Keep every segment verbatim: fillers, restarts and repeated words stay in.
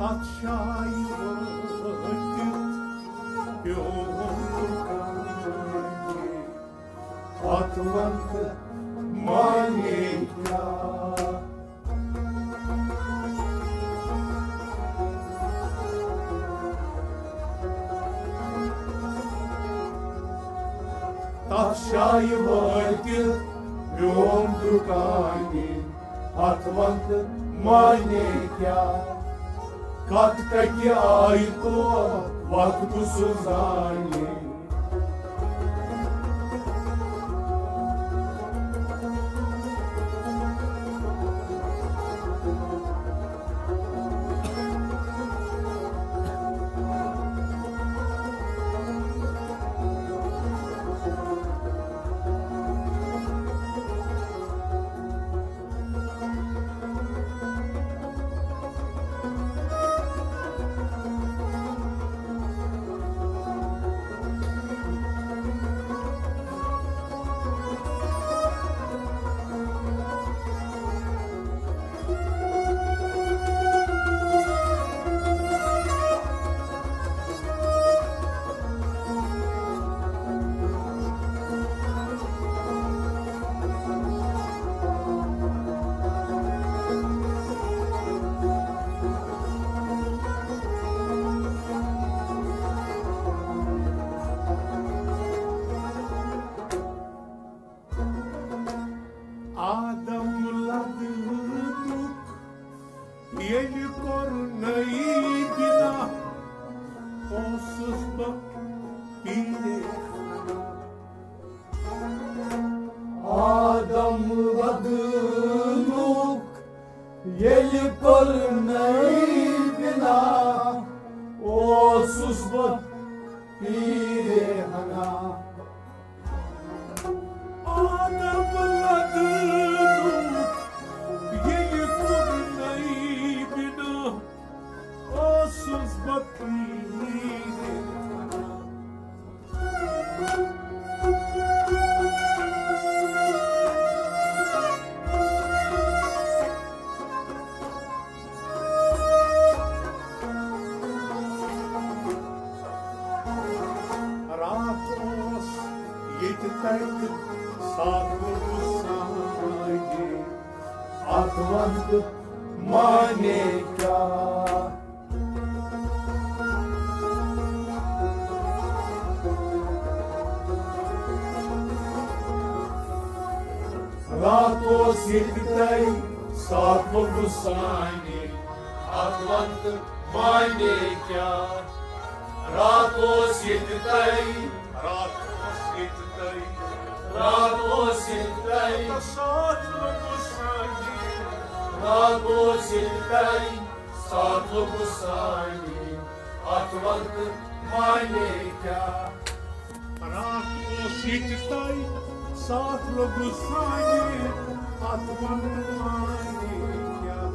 تَتھ جایہِ وٲتِتھ پیوٚم دُکانہِ، اَتھ وَن تہٕ مانے کیٛاہ؟ تَتھ جایہِ وٲتِتھ پیوٚم دُکانہِ، اَتھ وَن تہٕ مانے کیٛاہ؟ کَتھ کَتہِ آیہِ تور وَتھ کُس زانہِ؟ آدم لدنُک ییٚلہِ کوٚر نٔیی بِنا، اوسُس بہٕ پیٖرے ہنا۔ آدم لدنُک ییٚلہِ کوٚر نٔیی بِنا، اوسُس بہٕ پیٖرے ہنا۔ آدم لدنُک ییٚلہِ کوٚر نٔیی بِنا، اوسُس بہٕ پیٖرے ہنا۔ راتھ اوس ییٚتہِ تَتہِ ساتھ لوٚگُس سانہِ، اَتھ وَن تہٕ مانے کیٛاہ؟ راتھ اوس ییٚتہِ تۄہہِ ساتھ لوٚگُس سانہِ، اَتھ وَن تہٕ مانے کیٛاہ؟ راتھ اوس ییٚتہِ تۄہہِ، راتھ اوس ییٚتہِ تۄہہِ، راتھ اوس ییٚتہِ تۄہہِ، ساتھ لوٚگُس سانہِ۔ راتھ اوس ییٚتہِ تۄہہِ ساتھ لوٚگُس سانہِ، اَتھ وَن تہٕ مانے کیٛاہ؟ راتھ اوس ییٚتہِ تۄہہِ ساتھ لوٚگُس سانہِ، اَتھ وَن تہٕ مانے کیٛاہ؟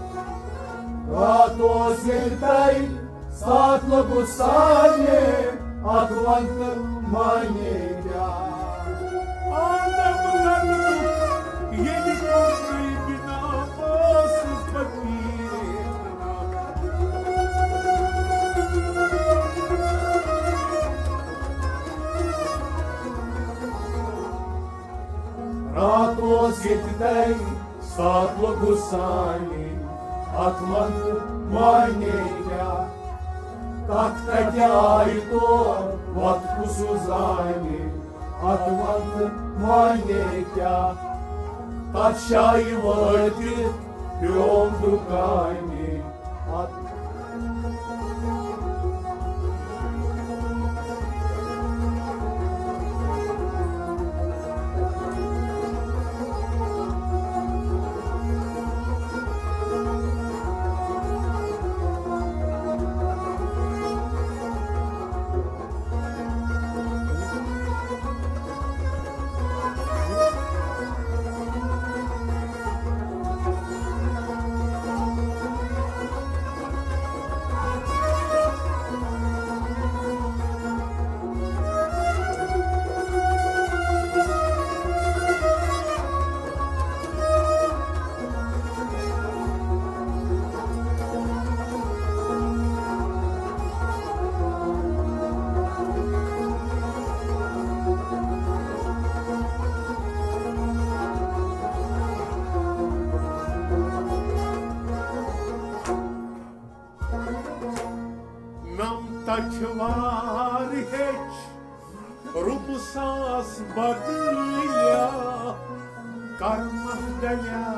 راتھ اوس ییٚتہِ تۄہہِ ساتھ لوٚگُس سانہِ، اَتھ وَن تہٕ مانے کیٛاہ؟ آدم لدنُک ییٚلہِ کوٚر نٔیی بِنا، اوسُس بہٕ پیٖرے ہنا۔ راتھ اوس ییٚتہِ تۄہہِ ساتھ لوٚگُس سانہِ، اَتھ وَن تہٕ مانے کیٛاہ؟ کَتھ کَتہِ آیہِ تور وَتھ کُس زانہِ؟ اَتھ وَن تہٕ مانے کیٛاہ؟ تَتھ جایہِ وٲتِتھ پیوٚم دُکانہِ۔ اَتھ اچھوار ہیٚچھ رُمہٕ ساس بدلیا، کرمس ڈلیا۔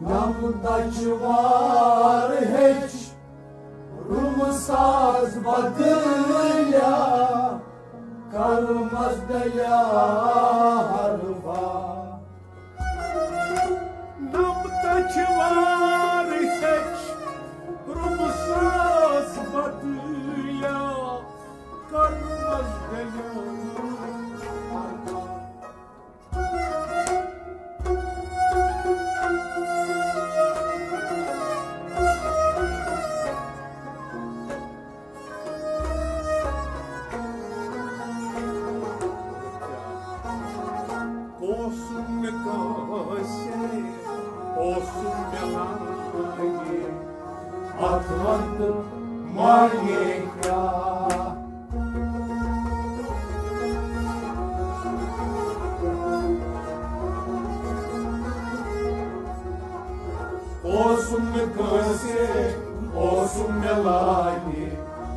نم تچوار ہیٚچھ رُمہٕ ساس بدلیا، کرمس ڈلیا حرفا۔ نم تچوار ہیٚچھ رُمہٕ ساس بدلیا، کرمس ڈلیا۔ اوسُم نہٕ کٲنٛسہِ، اوسُم مےٚ لایہِ۔ اتھ وقتہٕ معنی کیٛاہ؟ اوسُم نہٕ کٲنٛسہِ، اوسُم مےٚ لایہِ۔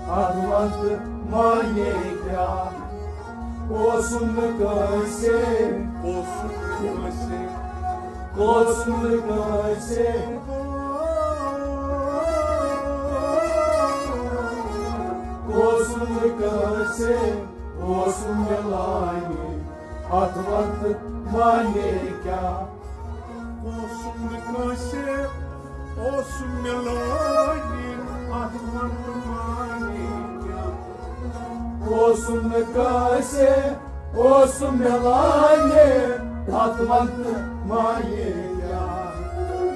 اتھ وقتہٕ معنی کیٛاہ؟ اوسُم نہٕ کٲنٛسہِ، اوسُم نہٕ کٲنٛسہِ، اوسُم نہٕ کٲنٛسہِ، اوسُم نہٕ کٲنٛسہِ، اوسُم مےٚ لایہِ۔ اتھ وقتہٕ معنی کیٛاہ؟ اوسُم نہٕ کٲنٛسہِ، اوسُم مےٚ لایہِ۔ اتھ وقتہٕ معنی کیٛاہ؟ اوسُم نہٕ کٲنٛسہِ، اوسُم مےٚ لایہِ۔ اتھ وقتہٕ معنی کیٛاہ؟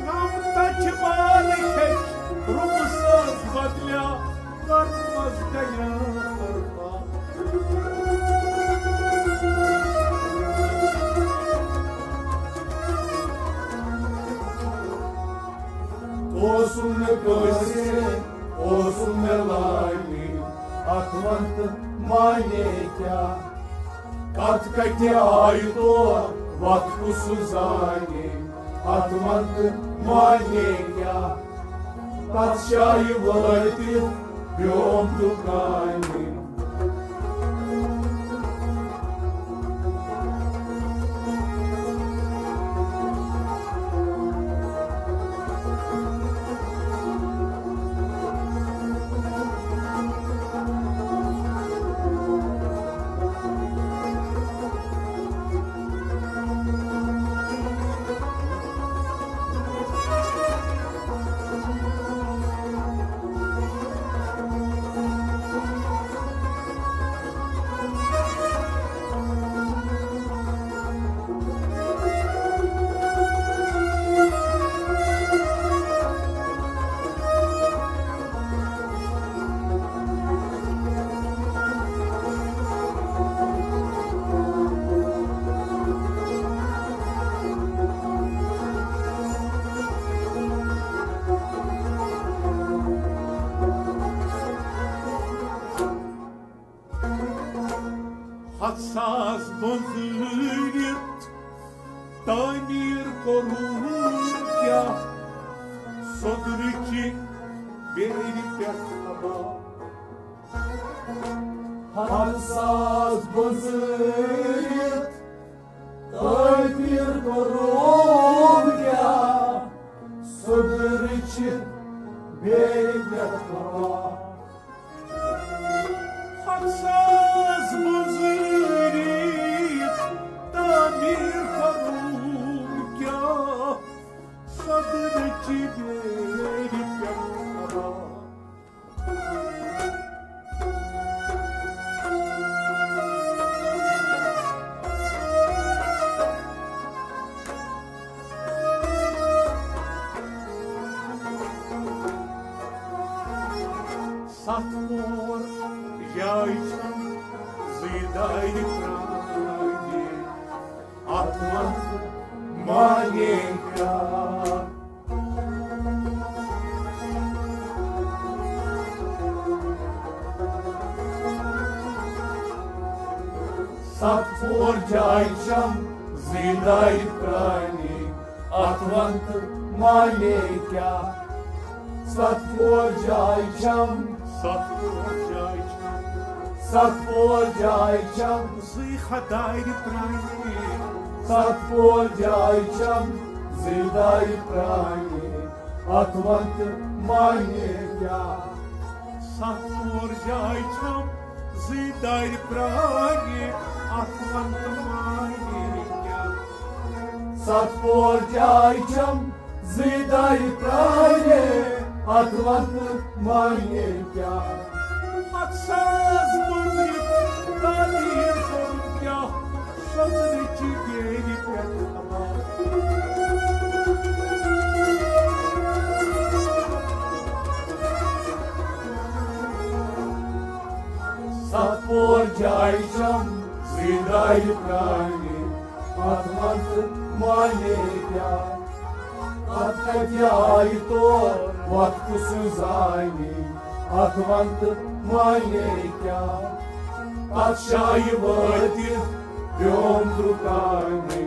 نم تچوار ہیٚچھ رُمہٕ ساس بدلیا، کرمس ڈلیا حرفا۔ اوسُم نہٕ کٲنٛسہِ، اوسُم مےٚ لایہِ۔ اتھ وقتہٕ معنی کیٛاہ؟ کتھ کتہِ آیہِ تور، وتھ کُس سُہ زانہِ؟ اتھ وقتہٕ معنی کیٛاہ؟ تتھ جایہِ وٲتِتھ بیوم دُکانہِ۔ ہتھ ساس بۄنزٲرِتھ تعمیٖر کوٚرُن کیٛاہ؟ سوٚدرٕچہِ بیرِ پٮ۪ٹھ تباہ۔ ہتھ ساس بۄنزٲرِتھ تعمیٖر کوٚرُن کیٛاہ؟ سوٚدرٕچہِ بیرِ پٮ۪ٹھ تباہ۔ ہتھ ساس بۄنزٲرِتھ تعمیٖر کوٚرُن کیٛاہ؟ سوٚدرٕچہِ بیرِ پٮ۪ٹھ تباہ۔ ستھ پور جاے چھم زٕے دارِ پرٛانہِ، اتھ منٛز معنی کیٛاہ؟ ستھ پور جاے چھم زٕے دارِ پرٛانہِ، اتھ ون تہٕ معنی کیٛاہ؟ ستھ پور جاے چھم، ستھ پور جاے چھم، ستھ پور جاے چھم، زٕے ہتھ دارِ پرانہِ۔ ستھ پور جاے چھم، زٕے دارِ پرانہِ، اتھ ون تہٕ معنی کیٛاہ؟ ستھ پور جاے چھم، زٕے دارِ پرانہِ، اتھ ون تہٕ معنی کیٛاہ؟ ستھ پور جاے چھم، زٕے دارِ پرانہِ، اتھ ون تہٕ معنی کیٛاہ؟ اتھ ساز منٛز یہِ تعبیر کرُن کیٛاہ؟ سۄدرٕچہِ بیرِ پٮ۪ٹھ علاوٕ۔ ستھ پور جاے چھم، زٕے دارِ پرانہِ، اتھ ون تہٕ معنی کیٛاہ؟ اتھ کتہِ آیہِ تور، وتھ کُس زانہِ؟ اتھ ون تہٕ معنی کیٛاہ؟ اتھ جایہِ وٲتِتھ پیوم درُکانے۔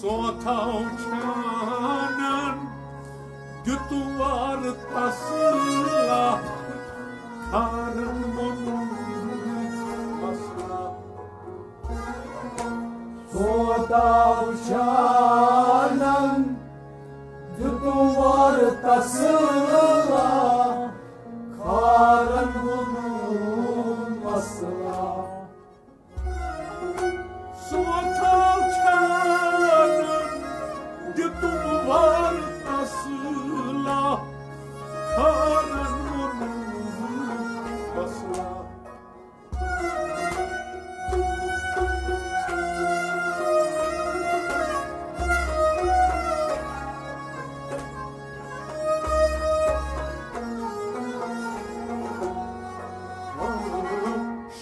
سوتھاو چھانن دیُت وارٕ تسلا، کھارن ووٚنُن مسلا۔ سوتھاو چھانن دیُت وارٕ تسلا، کھارن ووٚنُن مسلا۔ سوتھاو چھانن دیُتُم وارٕ تسلا، کھارن ووٚنُم مسلا۔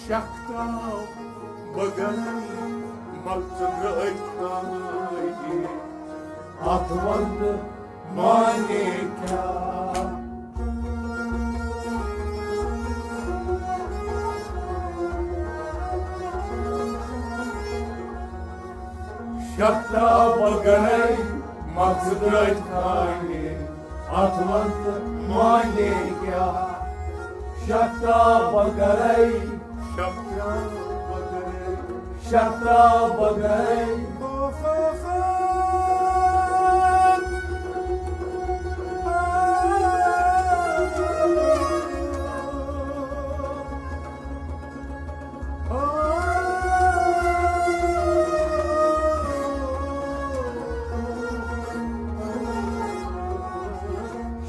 شکھ تراو بغٲرے مغزٕ درٛٲے کھایہِ۔ اتھ ونہٕ معنی کیٛاہ؟ شکھ تراو بغٲرے مغزٕ درٛٲے کھایہِ۔ اتھ ون تہٕ معنی کیٛاہ؟ شکھ تراو بغٲرے، شکھ تراو بغٲرے، شکھ تراو بغٲرے۔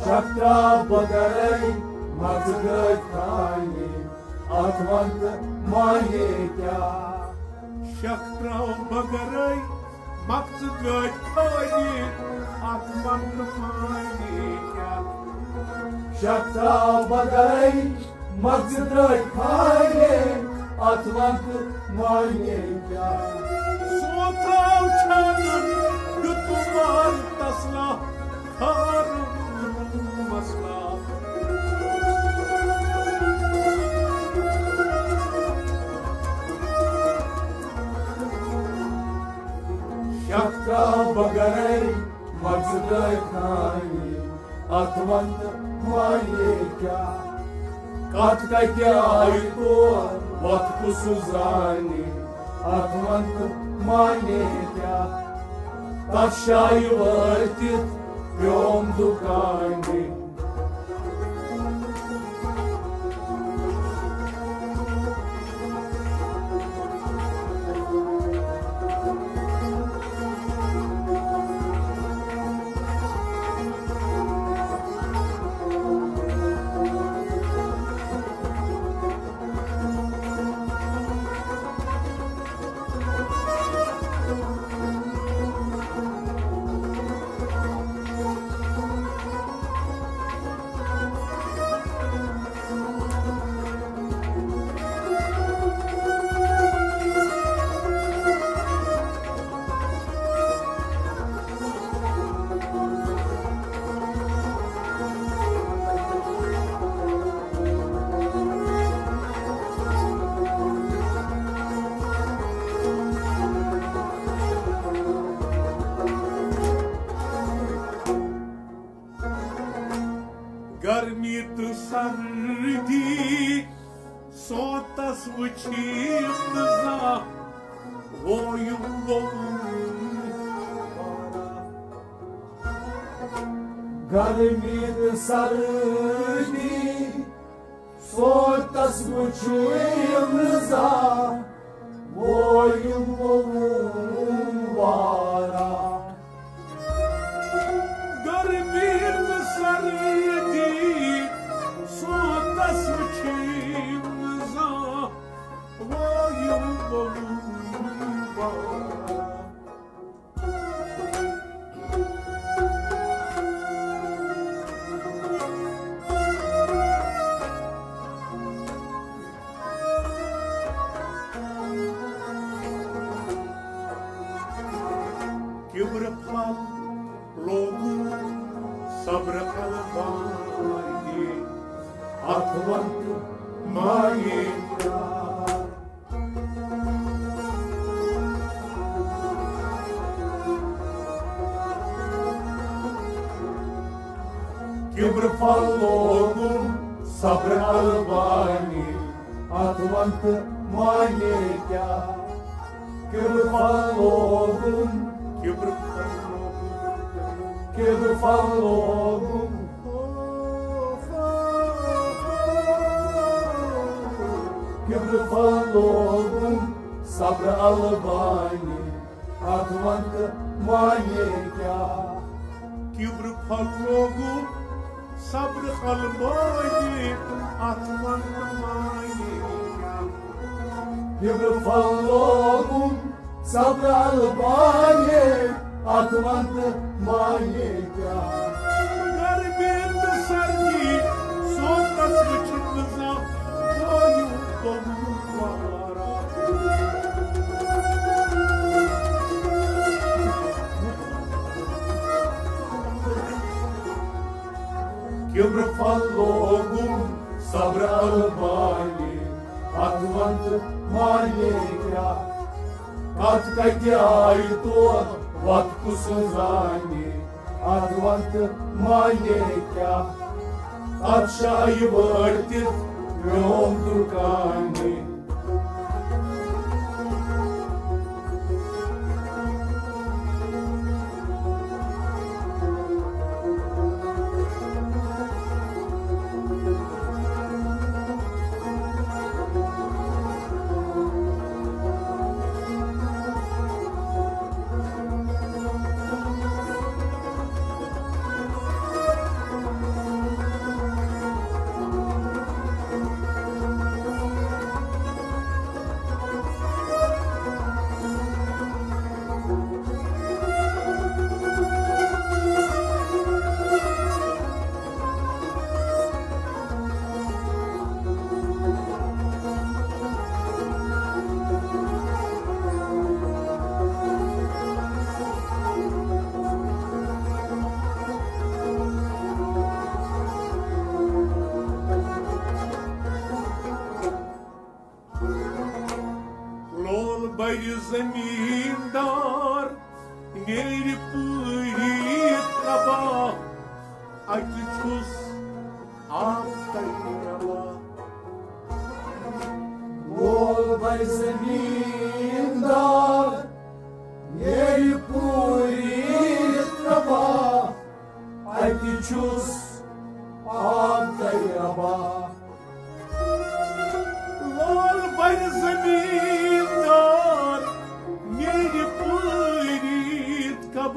شکھ تراو بغٲرے مغزٕ درٛٲے کھایہِ۔ اتھ ون تہٕ معنی کیٛاہ؟ شکھ تراو بغٲرے مغزٕ درٛٲے کھایہِ۔ اتھ ون تہٕ معنی کیٛاہ؟ شکھ تراو بغٲرے مغزٕ درٛٲے کھایہِ۔ اتھ ون تہٕ معنی کیٛاہ؟ سوتھاو چھانن دیُتُم وارٕ تسلا، کھارن ووٚنُم مسلا۔ شکھ تراو بغٲرے مغزٕ درٛٲے کھایہِ۔ اتھ ون تہٕ معنی کیٛاہ؟ کتھ کتہِ آیہِ تور، وتھ کُس زانہِ؟ اتھ ون تہٕ معنی کیٛاہ؟ تتھ جایہِ وٲتِتھ پیوم دُکانہِ۔ گرمی تہٕ سردی سونتس وٕچھِم نہٕ زانٛہہ، وویُم ووُن۔ گرمی تہٕ سردی سونتس وٕچھِم نہٕ زانٛہہ، وویُم ووُن واراہ۔ گرمی تہٕ سردی سونتس وٕچھِم نہٕ زانٛہہ، وویُم ووُن واراہ۔ کِبرٕ پھل لوگُن صبرٕ البانہِ، اتھ ون تہٕ معنی کیٛاہ؟ کِبرٕ پھل لوگُن صبرٕ البانہِ، اتھ ون تہٕ معنی کیٛاہ؟ کِبرٕ پھل لوگُن، کِبرٕ پھل لوگُن، کِبرٕ پھل لوگُن۔ کِبرٕ پھل لوگُن صبرٕ البانہِ، اتھ ون تہٕ معنی کیٛاہ؟ کِبرٕ پھل لوگُن صبرٕ البانہِ، اتھ ون تہٕ معنی کیٛاہ؟ کِبرٕ پھل لوگُن صبرٕ البانہِ، اتھ ون تہٕ معنی کیٛاہ؟ گرمی تہٕ سردی سونتس وٕچھِم نہٕ زانٛہہ، وویُم ووُن واراہ۔ کِبرٕ پھل لوگُن صبرٕ البانہِ، اتھ ون تہٕ معنی کیٛاہ؟ اتھ کتہِ آیہِ تور، وتھ کُس زانہِ؟ اتھ ون تہٕ معنی کیٛاہ؟ اتھ جایہِ وٲتِتھ میون دُکانہِ۔ لول بڑِ زمیٖندار، نیرِ پوٗرِ تباہ، اَتہِ چھُس آفتابہِ روا۔ لول بڑِ زمیٖندار، نیرِ پوٗرِ تباہ،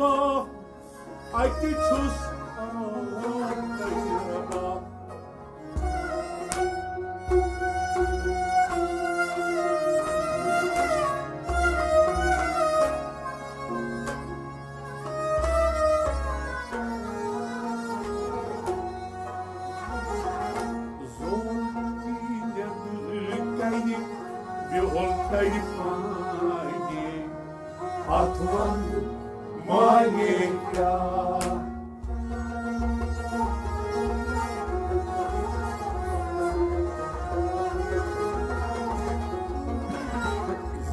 اَتہِ چھُس آمتَے ربا۔ زول تہِ نٮ۪برٕ کَنہِ بیول تَرِ پانہِ۔ اَتھ وَن معنی کیٛاہ؟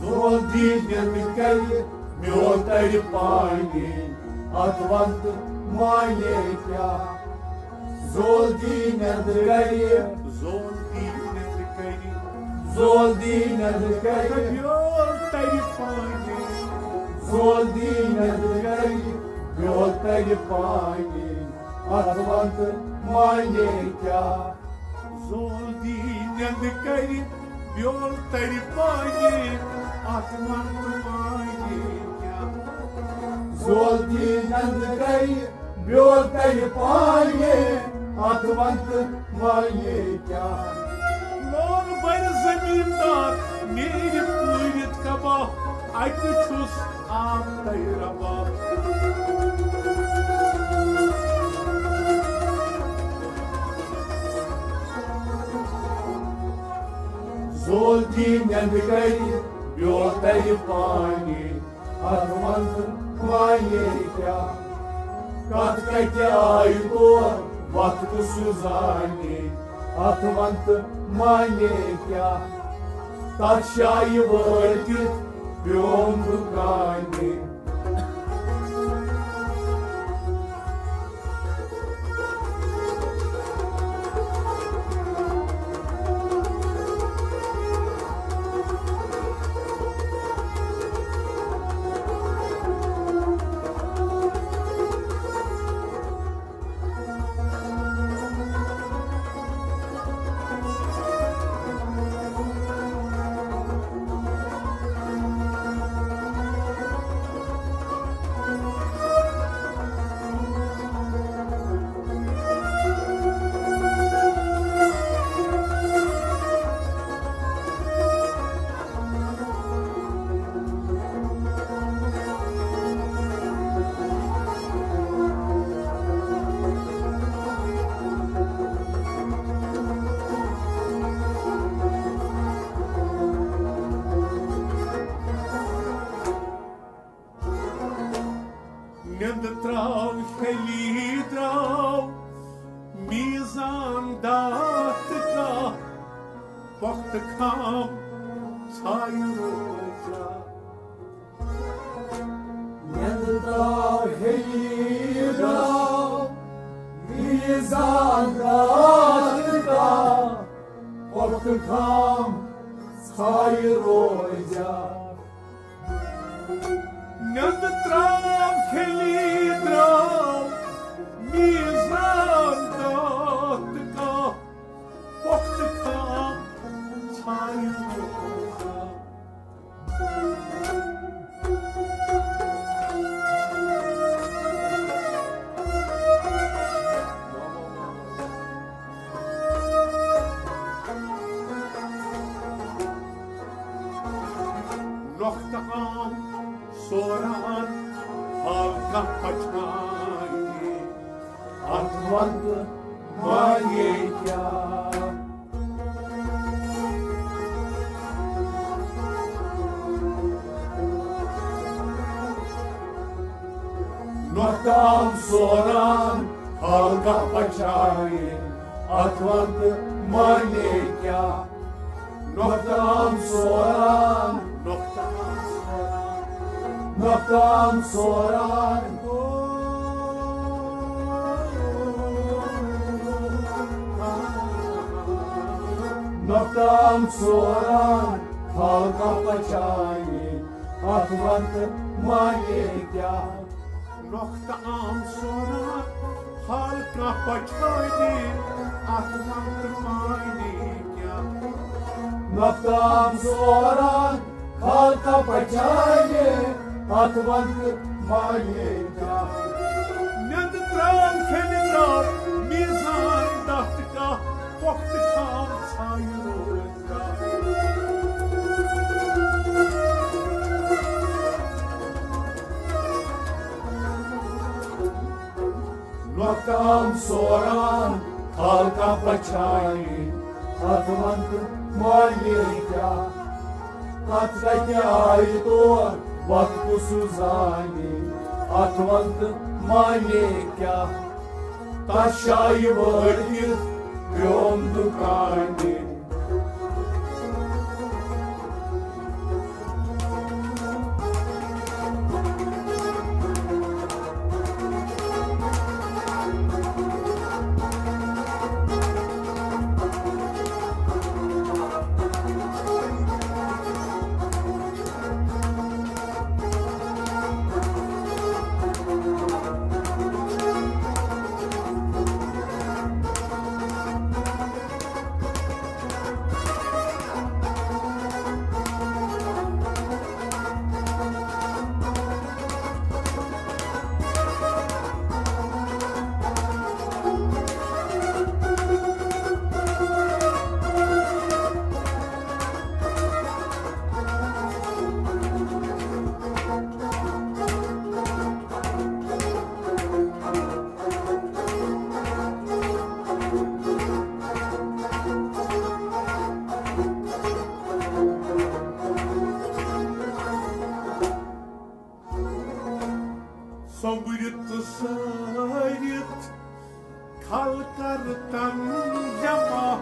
زول دی نٮ۪نٛدٕ کَرِ، میول تَرِ پانہِ۔ اَتھ وَن تہٕ معنی کیٛاہ؟ زول دی نٮ۪نٛدٕ کَرِ۔ زول دی نٮ۪نٛدٕ کَرِ۔ زول دی نٮ۪نٛدٕ کَرِ۔ بیول تَرِ پانہِ۔ زول دی نٮ۪نٛدٕ کَرِ۔ بیول تَرِ پانہِ۔ اَتھ وَن تہٕ معنی کیٛاہ؟ زول دی نٮ۪نٛدٕ کَرِ۔ بیول تَرِ پانہِ۔ اَتھ وَن تہٕ معنی کیٛاہ؟ زول دی نٮ۪نٛدٕ کَرِ۔ بیول تَرِ پانہِ، اَتھ وَن تہٕ معنی کیٛاہ؟ لون بَرِ زٔمیٖندار، نیرِ پوٗرِتھ کباہ، اَتہِ چھُس آمتَے ربا۔ زول دی نٮ۪نٛدٕ کَرِ، بیول تَرِ پانہِ۔ اَتھ وَن تہٕ معنی کیٛاہ؟ کَتھ کَتہِ آیہِ تور وَتھ کُس ہیوٗ زانہِ؟ اَتھ وَن تہٕ معنی کیٛاہ؟ تَتھ جایہِ وٲتِتھ پیوم دُکانہِ۔ نٮ۪نٛدٕ ترٛاو ہیٚلی درٛاو میٖزان داتہٕ کاہ، پۄختہٕ خام ژھایہِ روزا۔ نٮ۪نٛدٕ ترٛاو ہیٚلی درٛاو میٖزان داتہٕ کاہ، پۄختہٕ خام ژھایہِ روزا۔ نٮ۪نٛدٕ ترٛاو کھیٚلی درٛاو میٖزان داتہٕ کاہ، پۄختہٕ خام ژھایہِ روزا۔ نۄختہٕ عام سوران حال کانٛہہ پچھانے۔ اَتھ وَن تہٕ معنی کیٛاہ؟ نۄختہٕ عام سوران حال کانٛہہ پچھانے۔ اَتھ وَن تہٕ معنی کیٛاہ؟ نۄختہٕ عام سوران۔ نۄختہٕ عام سوران۔ نۄختہٕ عام سوران۔ نۄختہٕ عام سوران۔ حال کانٛہہ پچھانے۔ اَتھ وَن تہٕ معنی کیٛاہ؟ نۄختہٕ عام سوران، حال کانٛہہ پچھانے، اَتھ وَن تہٕ معنی کیٛاہ؟ نۄختہٕ عام سوران، حال کانٛہہ پچھانے، اَتھ وَن تہٕ مانے کیٛاہ؟ نیٚنٛدٕ ترٛام کھیٚنہِ ترٛام، میٖزان دَہ تہٕ کاہ، پۄختہٕ خام ژھایہِ رٲژ دَہ۔ نۄقتہٕ عام سوران، خالقہ پچھانے، اتھ ون تہٕ مانے کیٛاہ؟ اتھ کتہِ آیہِ تور وقتہٕ سُہ زانے؟ اتھ ون تہٕ مانے کیٛاہ؟ تس شایہِ وٲتِتھ پیوم دُکانے۔ سۄمبرِتھ تہٕ سٲرِتھ کھل کر تن جمع،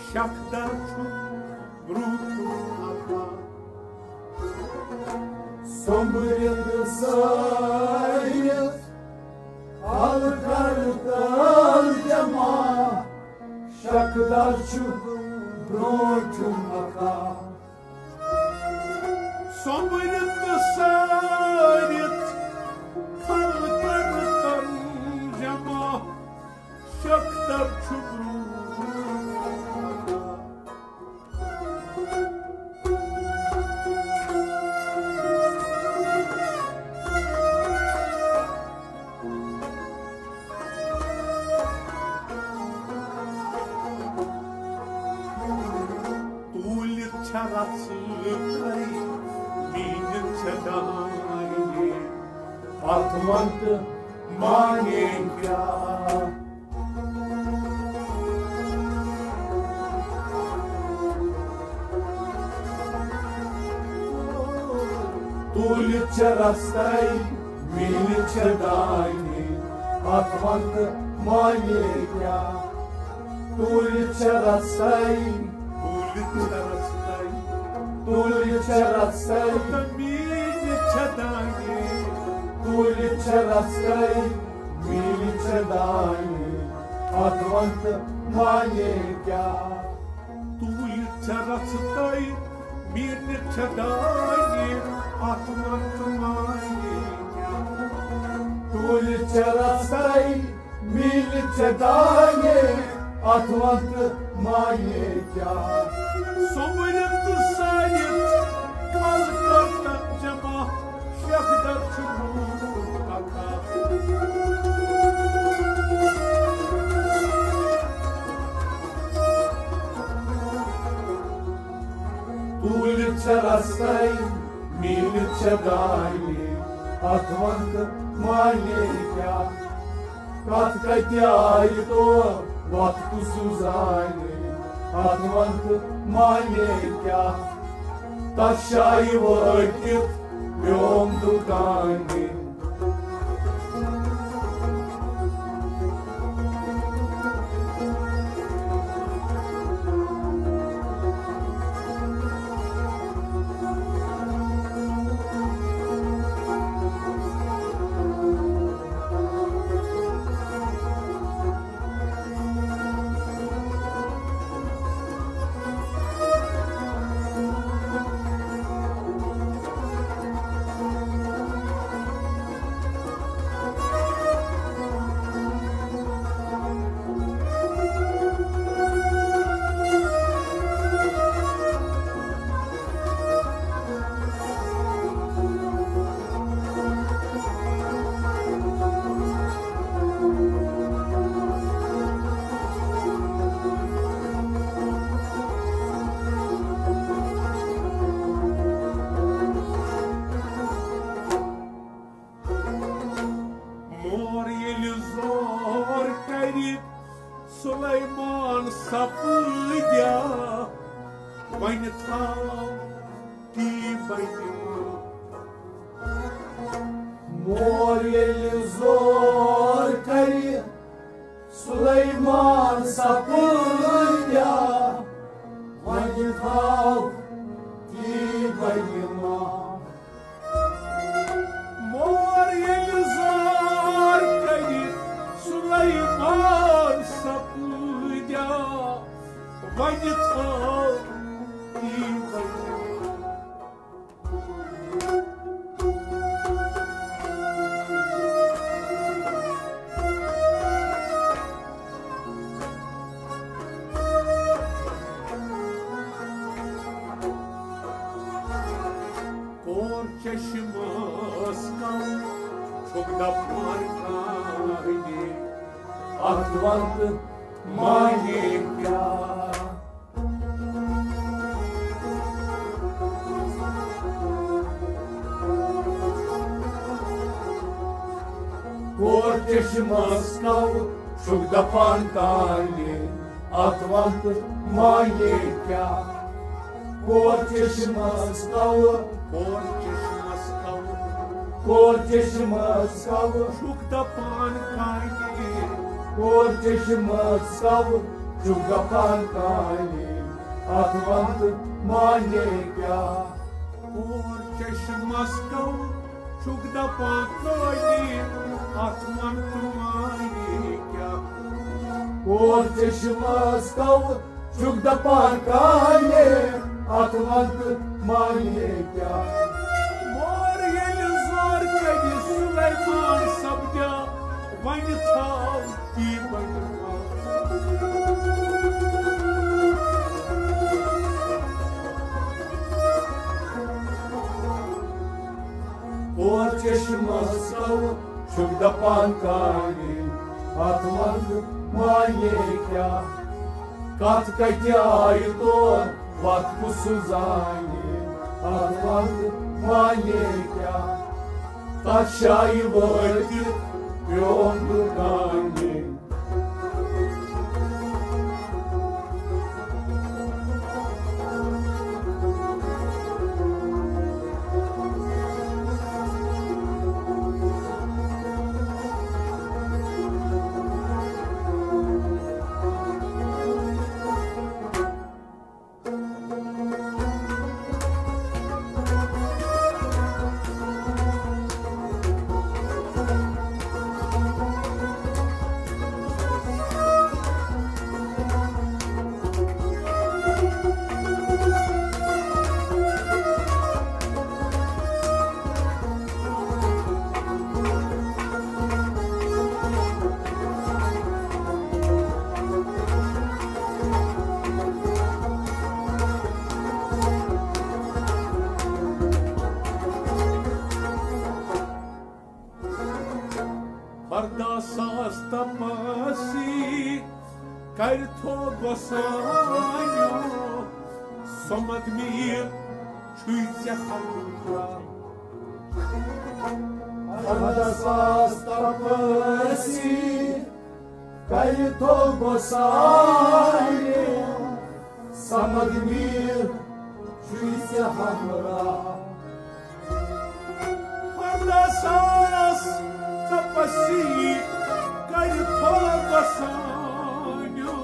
شکھ در چھُ برونٛہہ کُن پکان۔ سۄمبرِتھ تہٕ سٲرِتھ کھل کر تن جمع، شکھ در چھُ برونٛہہ کُن پکان۔ سۄمبرِتھ تہٕ سٲرِتھ کھل کر تن جمع، شکھ در چھُ برونٛہہ۔ تُلِتھ چھےٚ رژھ لُکے، میٖنِتھ چھےٚ دانہِ، پتھ وَن تہٕ مانے کیٛاہ؟ تُلِتھ چھےٚ رژھے، میٖنِتھ چھےٚ دانہِ، پتھ وَن تہٕ مانے کیٛاہ؟ تُلِتھ چھےٚ رژھے، تُلِتھ چھےٚ رژھے، تُلِتھ چھےٚ رژھے، تہٕ میٖنِتھ چھےٚ دانہِ۔ تُلِتھ چھےٚ رژھے، میٖنِتھ چھےٚ دانہِ، پتھ وَن تہٕ مانے کیٛاہ؟ تُلِتھ چھےٚ رژھے، میٖنِتھ چھےٚ دانہِ، پتھ وَن تہٕ مانے کیٛاہ؟ تُلِتھ چھےٚ رژھے، میٖنِتھ چھےٚ دانہِ، پتھ وَن تہٕ مانے کیٛاہ؟ سۄمبرِتھ تہٕ سٲرِتھ کھل کر تن جمع، شکھ در چھُ برونٛہہ کُن پکان۔ تُلِتھ چھےٚ رژھے، میٖنِتھ چھےٚ دانہِ، پتھ وَن تہٕ مانے کیٛاہ؟ کتھ کتہِ آیہِ تور وقتہٕ سُہ زانہِ، پتھ وَن تہٕ مانے کیٛاہ؟ تس شایہِ وٲتِتھ پیوم دُکانہِ۔ مور ییٚلہِ زور کرِ، سلیمان سپدیا، وۄنۍ تھاو تی بنہِ ما۔ مور ییٚلہِ زور کرِ، سلیمان سپدیا، وۄنۍ تھاو تی بنہِ ما۔ کور چشمس کم چھُکھ دپان کانہِ، اتھ ونتہٕ معنی کیٛاہ؟ کور چشمس کم چھُکھ دپان کانہِ، اتھ ونتہٕ معنی کیٛاہ؟ کور چشمس کم، کور چشمس کم، کور چشمس کم چھُکھ دپان کانہِ، کور چشمس کم چھُکھ دپان کانہِ، اتھ ونتہٕ معنی کیٛاہ؟ کور چشمس کم چھُکھ دپان کانہِ، اتھ ونتہٕ معنی کیٛاہ؟ کور چشمس کم چھُکھ دپان کانہِ، اتھ ونتہٕ معنی کیٛاہ؟ مور ییٚلہِ زور کرِ، سلیمان سپدیا، وۄنۍ تھاو تی بنہِ ما۔ کور چشمس کم چھُکھ دپان کانہِ، اتھ ونتہٕ معنی کیٛاہ؟ کتھ کتہِ آیہِ تور، وتھ کُس سُہ زانہِ، اتھ ونتہٕ معنی کیٛاہ؟ تتھ جایہِ وٲتِتھ پیوم بہٕ کانہِ۔ ارداہ ساس تپسی کرتھو گۄسانیو، صمد میر چھُے ژےٚ ہمراہ۔ ارداہ ساس تپسی کرتھو گۄسانیو، صمد میر چھُے ژےٚ ہمراہ۔ ارداہ ساس تپسی کرتھو گۄسانیو،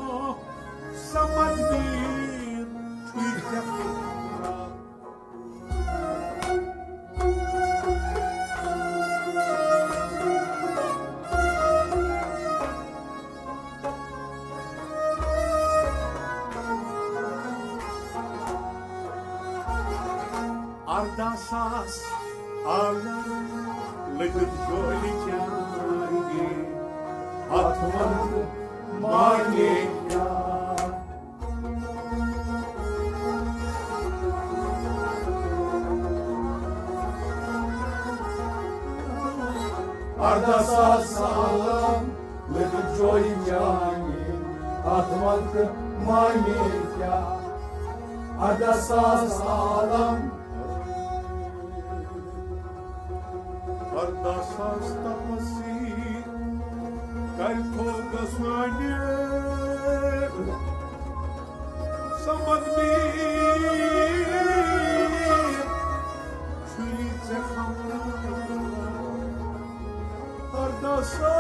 صمد میر چھُے ژےٚ ہمراہ۔ ارداہ ساس عالم لٔگِتھ جولہِ چانہِ، اتھ ونہٕ معنی کیٛاہ؟ ارداہ ساس عالم لٔگِتھ جولہِ چانہِ، اتھ ونہٕ معنی کیٛاہ؟ ارداہ ساس عالم، ارداہ ساس تپسی کرتھو گۄسانیو، صمد میر چھُے ژےٚ ہمراہ۔ So